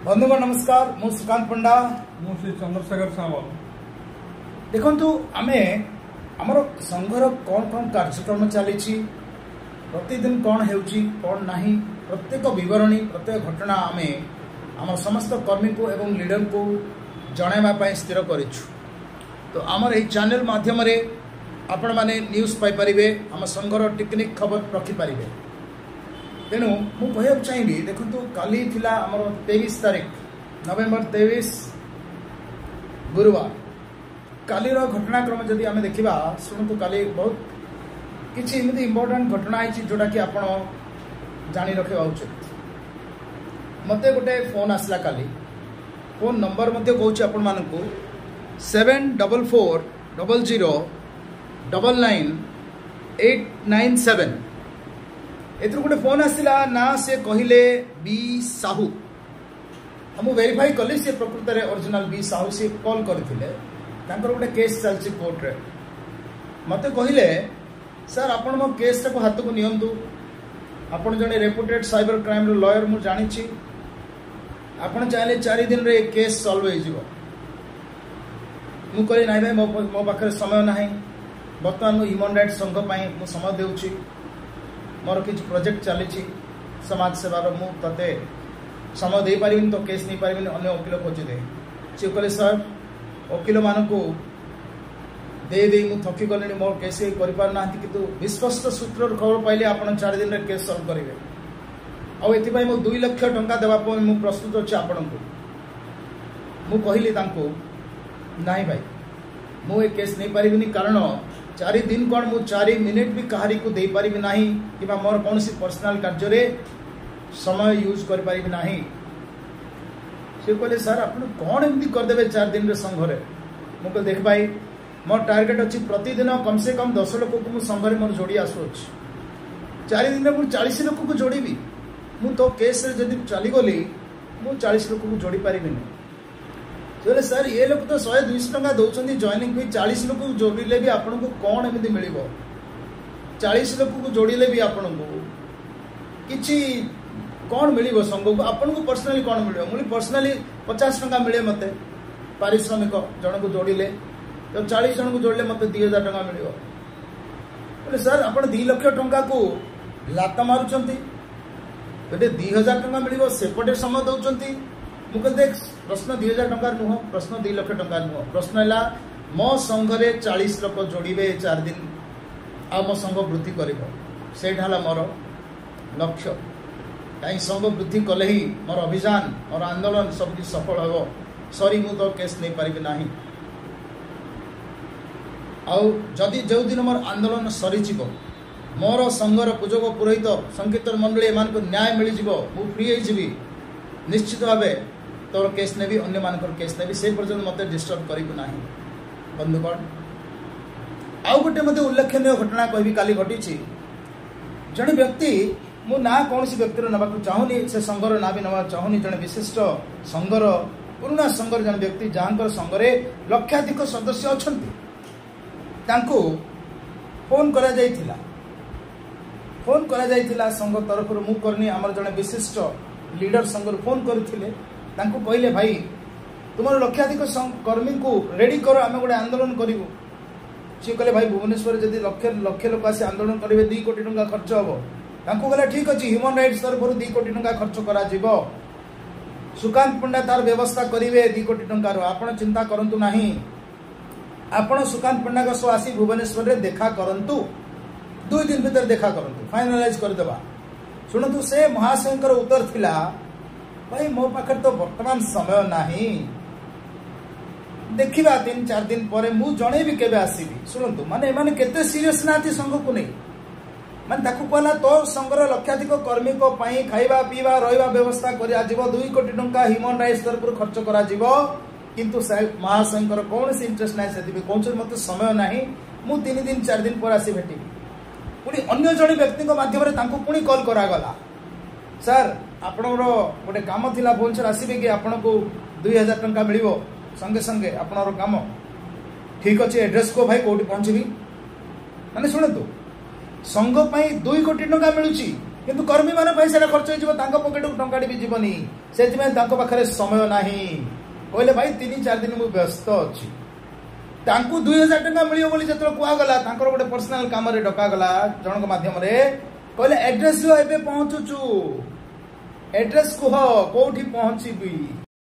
ବନ୍ଧୁଗଣ ନମସ୍କାର, ମୁଁ ସୁକାନ୍ତ ପଣ୍ଡା। ମୁଁ ଶ୍ରୀ ଚନ୍ଦ୍ରଶେଖର ସାମଲ। ଦେଖନ୍ତୁ, ଆମେ ଆମର ସଂଘର କ'ଣ କ'ଣ କାର୍ଯ୍ୟକ୍ରମ ଚାଲିଛି, ପ୍ରତିଦିନ କ'ଣ ହେଉଛି କ'ଣ ନାହିଁ, ପ୍ରତ୍ୟେକ ବିବରଣୀ, ପ୍ରତ୍ୟେକ ଘଟଣା ଆମେ ଆମର ସମସ୍ତ କର୍ମୀଙ୍କୁ ଏବଂ ଲିଡରଙ୍କୁ ଜଣାଇବା ପାଇଁ ସ୍ଥିର କରିଛୁ। ତ ଆମର ଏହି ଚ୍ୟାନେଲ ମାଧ୍ୟମରେ ଆପଣମାନେ ନ୍ୟୁଜ୍ ପାଇପାରିବେ, ଆମ ସଂଘର ଟେକ୍ନିକ୍ ଖବର ରଖିପାରିବେ। ତେଣୁ ମୁଁ କହିବାକୁ ଚାହିଁବି, ଦେଖନ୍ତୁ, କାଲି ଥିଲା ଆମର 23 ତାରିଖ, ନଭେମ୍ବର 23, ଗୁରୁବାର। କାଲିର ଘଟଣାକ୍ରମ ଯଦି ଆମେ ଦେଖିବା, ଶୁଣନ୍ତୁ, କାଲି ବହୁତ କିଛି ଏମିତି ଇମ୍ପୋର୍ଟାଣ୍ଟ ଘଟଣା ହେଇଛି ଯେଉଁଟାକି ଆପଣ ଜାଣି ରଖିବା ଉଚିତ। ମୋତେ ଗୋଟେ ଫୋନ୍ ଆସିଲା କାଲି। ଫୋନ୍ ନମ୍ବର ମଧ୍ୟ କହୁଛି ଆପଣମାନଙ୍କୁ, 7440099897। ଏଥିରୁ ଗୋଟେ ଫୋନ୍ ଆସିଲା ନା, ସେ କହିଲେ ବି ସାହୁ। ମୁଁ ଭେରିଫାଇ କଲି, ସେ ପ୍ରକୃତରେ ଅରିଜିନାଲ ବି ସାହୁ। ସେ କଲ୍ କରିଥିଲେ, ତାଙ୍କର ଗୋଟେ କେସ୍ ଚାଲିଛି କୋର୍ଟରେ। ମୋତେ କହିଲେ, ସାର୍, ଆପଣ ମୋ କେସ୍ଟାକୁ ହାତକୁ ନିଅନ୍ତୁ। ଆପଣ ଜଣେ ରେପୁଟେଡ୍ ସାଇବର କ୍ରାଇମ୍ର ଲୟର, ମୁଁ ଜାଣିଛି। ଆପଣ ଚାହିଁଲେ 4 ଦିନରେ ଏ କେସ୍ ସଲ୍ଭ ହେଇଯିବ। ମୁଁ କହିଲି, ନାଇଁ ଭାଇ, ମୋ ପାଖରେ ସମୟ ନାହିଁ। ବର୍ତ୍ତମାନ ମୁଁ ହ୍ୟୁମାନ୍ ରାଇଟ୍ସ ସଂଘ ପାଇଁ ମୁଁ ସମୟ ଦେଉଛି, ମୋର କିଛି ପ୍ରୋଜେକ୍ଟ ଚାଲିଛି ସମାଜ ସେବାର। ମୁଁ ତତେ ସମୟ ଦେଇପାରିବିନି, ତ କେସ୍ ନେଇପାରିବିନି, ଅନ୍ୟ ଓକିଲ ଖୋଜିଦେ। ସିଏ କହିଲେ, ସାର୍, ଓକିଲମାନଙ୍କୁ ଦେଇ ଦେଇ ମୁଁ ଥକି ଗଲିଣି, ମୋ କେସ୍ କରିପାରୁନାହାନ୍ତି। କିନ୍ତୁ ବିଶ୍ୱସ୍ତ ସୂତ୍ରରୁ ଖବର ପାଇଲେ ଆପଣ 4 ଦିନରେ କେସ୍ ସଲ୍ଭ କରିବେ, ଆଉ ଏଥିପାଇଁ ମୁଁ 2 ଲକ୍ଷ ଟଙ୍କା ଦେବା ପାଇଁ ମୁଁ ପ୍ରସ୍ତୁତ ଅଛି ଆପଣଙ୍କୁ। ମୁଁ କହିଲି ତାଙ୍କୁ, ନାଇଁ ଭାଇ, ମୁଁ ଏ କେସ୍ ନେଇପାରିବିନି, କାରଣ 4 ଦିନ କ'ଣ, ମୁଁ 4 ମିନିଟ୍ ବି କାହାରିକୁ ଦେଇପାରିବି ନାହିଁ କିମ୍ବା ମୋର କୌଣସି ପର୍ସନାଲ କାର୍ଯ୍ୟରେ ସମୟ ୟୁଜ୍ କରିପାରିବି ନାହିଁ। ସେ କହିଲେ, ସାର୍, ଆପଣ କ'ଣ ଏମିତି କରିଦେବେ 4 ଦିନରେ ସଂଘରେ? ମୁଁ କହିଲି, ଦେଖ ଭାଇ, ମୋର ଟାର୍ଗେଟ୍ ଅଛି ପ୍ରତିଦିନ କମ୍ ସେ କମ୍ 10 ଲୋକକୁ ମୁଁ ସଂଘରେ ମୋର ଯୋଡ଼ି ଆସୁଅଛି। 4 ଦିନରେ ମୁଁ 40 ଲୋକକୁ ଯୋଡ଼ିବି। ମୁଁ ତୋ କେସ୍ରେ ଯଦି ଚାଲିଗଲି, ମୁଁ 40 ଲୋକକୁ ଯୋଡ଼ି ପାରିବିନି। ସେ କହିଲେ, ସାର୍, ଏ ଲୋକ ତ 100 200 ଟଙ୍କା ଦେଉଛନ୍ତି ଜଏନିଂ ଫି, 40 ଲୋକକୁ ଯୋଡ଼ିଲେ ବି ଆପଣଙ୍କୁ କ'ଣ ଏମିତି ମିଳିବ? 40 ଲୋକକୁ ଯୋଡ଼ିଲେ ବି ଆପଣଙ୍କୁ କିଛି କ'ଣ ମିଳିବ? ସଂଘକୁ, ଆପଣଙ୍କୁ ପର୍ସନାଲି କ'ଣ ମିଳିବ? ମୁଁ ପର୍ସନାଲି 50 ଟଙ୍କା ମିଳେ ମୋତେ ପାରିଶ୍ରମିକ ଜଣକୁ ଯୋଡ଼ିଲେ। ତ 40 ଜଣକୁ ଯୋଡ଼ିଲେ ମୋତେ 2000 ଟଙ୍କା ମିଳିବ। ବୋଲେ, ସାର୍, ଆପଣ 2 ଲକ୍ଷ ଟଙ୍କାକୁ ଲାତ ମାରୁଛନ୍ତି, ଗୋଟେ 2000 ଟଙ୍କା ମିଳିବ ସେପଟେ ସମୟ ଦେଉଛନ୍ତି। ମୁଁ କହିଲି, ଦେଖ, ପ୍ରଶ୍ନ 2000 ଟଙ୍କାର ନୁହଁ, ପ୍ରଶ୍ନ 2 ଲକ୍ଷ ଟଙ୍କାର ନୁହଁ। ପ୍ରଶ୍ନ ହେଲା ମୋ ସଂଘରେ 40 ଲୋକ ଯୋଡ଼ିବେ 4 ଦିନ, ଆଉ ମୋ ସଂଘ ବୃଦ୍ଧି କରିବ। ସେଇଟା ହେଲା ମୋର ଲକ୍ଷ୍ୟ। କାହିଁ ସଂଘ ବୃଦ୍ଧି କଲେ ହିଁ ମୋର ଅଭିଯାନ, ମୋର ଆନ୍ଦୋଳନ ସବୁକିଛି ସଫଳ ହେବ। ସରି, ମୁଁ ତ କେସ୍ ନେଇପାରିବି ନାହିଁ। ଆଉ ଯଦି ଯେଉଁଦିନ ମୋର ଆନ୍ଦୋଳନ ସରିଯିବ, ମୋର ସଂଘର ପୂଜକ, ପୁରୋହିତ, ସଂକୀର୍ତ୍ତନ ମଣ୍ଡଳୀ ଏମାନଙ୍କୁ ନ୍ୟାୟ ମିଳିଯିବ, ମୁଁ ଫ୍ରି ହେଇଯିବି, ନିଶ୍ଚିତ ଭାବେ ତୋର କେସ୍ ନେବି, ଅନ୍ୟମାନଙ୍କର କେସ୍ ନେବି। ସେ ପର୍ଯ୍ୟନ୍ତ ମୋତେ ଡିଷ୍ଟର୍ବ କରିବୁ ନାହିଁ। ବନ୍ଧୁଗଣ, ଆଉ ଗୋଟେ ମଧ୍ୟ ଉଲ୍ଲେଖନୀୟ ଘଟଣା କହିବି, କାଲି ଘଟିଛି। ଜଣେ ବ୍ୟକ୍ତି, ମୁଁ ନାଁ କୌଣସି ବ୍ୟକ୍ତିର ନେବାକୁ ଚାହୁଁନି, ସେ ସଂଘର ନାଁ ବି ନେବାକୁ ଚାହୁଁନି, ଜଣେ ବିଶିଷ୍ଟ ସଂଘର, ପୁରୁଣା ସଂଘର ଜଣେ ବ୍ୟକ୍ତି, ଯାହାଙ୍କର ସଂଘରେ ଲକ୍ଷାଧିକ ସଦସ୍ୟ ଅଛନ୍ତି, ତାଙ୍କୁ ଫୋନ୍ କରାଯାଇଥିଲା। ଫୋନ୍ କରାଯାଇଥିଲା ସଂଘ ତରଫରୁ, ମୁଁ କରିନି, ଆମର ଜଣେ ବିଶିଷ୍ଟ ଲିଡର ସଂଘରୁ ଫୋନ୍ କରିଥିଲେ। ତାଙ୍କୁ କହିଲେ, ଭାଇ, ତୁମର ଲକ୍ଷାଧିକ କର୍ମୀଙ୍କୁ ରେଡି କର, ଆମେ ଗୋଟେ ଆନ୍ଦୋଳନ କରିବୁ। ସିଏ କହିଲେ, ଭାଇ, ଭୁବନେଶ୍ୱରରେ ଯଦି ଲକ୍ଷ ଲକ୍ଷ ଲୋକ ଆସି ଆନ୍ଦୋଳନ କରିବେ, 2 କୋଟି ଟଙ୍କା ଖର୍ଚ୍ଚ ହେବ। ତାଙ୍କୁ କହିଲେ, ଠିକ୍ ଅଛି, ହ୍ୟୁମାନ୍ ରାଇଟ୍ସ ତରଫରୁ 2 କୋଟି ଟଙ୍କା ଖର୍ଚ୍ଚ କରାଯିବ, ସୁକାନ୍ତ ପଣ୍ଡା ତାର ବ୍ୟବସ୍ଥା କରିବେ 2 କୋଟି ଟଙ୍କାର, ଆପଣ ଚିନ୍ତା କରନ୍ତୁ ନାହିଁ। ଆପଣ ସୁକାନ୍ତ ପଣ୍ଡାଙ୍କ ସହ ଆସି ଭୁବନେଶ୍ୱରରେ ଦେଖା କରନ୍ତୁ, 2 ଦିନ ଭିତରେ ଦେଖା କରନ୍ତୁ, ଫାଇନାଲାଇଜ କରିଦେବା। ଶୁଣନ୍ତୁ, ସେ ମହାଶୟଙ୍କର ଉତ୍ତର ଥିଲା, ଭାଇ, ମୋ ପାଖରେ ତ ବର୍ତ୍ତମାନ ସମୟ ନାହିଁ, ଦେଖିବା 3 4 ଦିନ ପରେ, ମୁଁ ଜଣେଇବି କେବେ ଆସିବି। ଶୁଣନ୍ତୁ, ମାନେ ଏମାନେ କେତେ ସିରିୟସ୍ ନାହାନ୍ତି ସଂଘକୁ ନେଇ। ମାନେ ତାକୁ କହିଲା, ତୋ ସଂଘର ଲକ୍ଷାଧିକ କର୍ମୀଙ୍କ ପାଇଁ ଖାଇବା ପିଇବା ରହିବା ବ୍ୟବସ୍ଥା କରାଯିବ, 2 କୋଟି ଟଙ୍କା ହ୍ୟୁମାନ୍ ରାଇଟ୍ସ ତରଫରୁ ଖର୍ଚ୍ଚ କରାଯିବ। କିନ୍ତୁ ମହାଶୟଙ୍କର କୌଣସି ଇଣ୍ଟରେଷ୍ଟ ନାହିଁ ସେଥିପାଇଁ, କହୁଛନ୍ତି ମୋତେ ସମୟ ନାହିଁ, ମୁଁ 3 ଦିନ 4 ଦିନ ପରେ ଆସି ଭେଟିବି। ପୁଣି ଅନ୍ୟ ଜଣେ ବ୍ୟକ୍ତିଙ୍କ ମାଧ୍ୟମରେ ତାଙ୍କୁ ପୁଣି କଲ୍ କରାଗଲା, ସାର୍, ଆପଣଙ୍କର ଗୋଟେ କାମ ଥିଲା, ଭୁବନେଶ୍ୱର ଆସିବେ କି? ଆପଣଙ୍କୁ 2000 ଟଙ୍କା ମିଳିବ ସଙ୍ଗେ ସଙ୍ଗେ ଆପଣଙ୍କର କାମ। ଠିକ୍ ଅଛି, ଆଡ୍ରେସ୍ କୁହ ଭାଇ, କୋଉଠି ପହଞ୍ଚିବି? ମାନେ ଶୁଣନ୍ତୁ, ସଂଘ ପାଇଁ 2 କୋଟି ଟଙ୍କା ମିଳୁଛି, କିନ୍ତୁ କର୍ମୀମାନଙ୍କ ପାଇଁ ସେଇଟା ଖର୍ଚ୍ଚ ହେଇଯିବ, ତାଙ୍କ ପକେଟକୁ ଟଙ୍କାଟି ବି ଯିବନି। ସେଥିପାଇଁ ତାଙ୍କ ପାଖରେ ସମୟ ନାହିଁ। କହିଲେ ଭାଇ 3-4 ଦିନ ମୁଁ ବ୍ୟସ୍ତ ଅଛି। ତାଙ୍କୁ 2000 ଟଙ୍କା ମିଳିବ ବୋଲି ଯେତେବେଳେ କୁହାଗଲା, ତାଙ୍କର ଗୋଟେ ପର୍ସନାଲ କାମରେ ଡକାଗଲା ଜଣଙ୍କ ମାଧ୍ୟମରେ, କହିଲେ ଆଡ୍ରେସ୍ ଦିଅ, ଏବେ ପହଞ୍ଚୁଛୁ, ଆଡ୍ରେସ୍ କୁହ କୋଉଠି ପହଞ୍ଚିବି।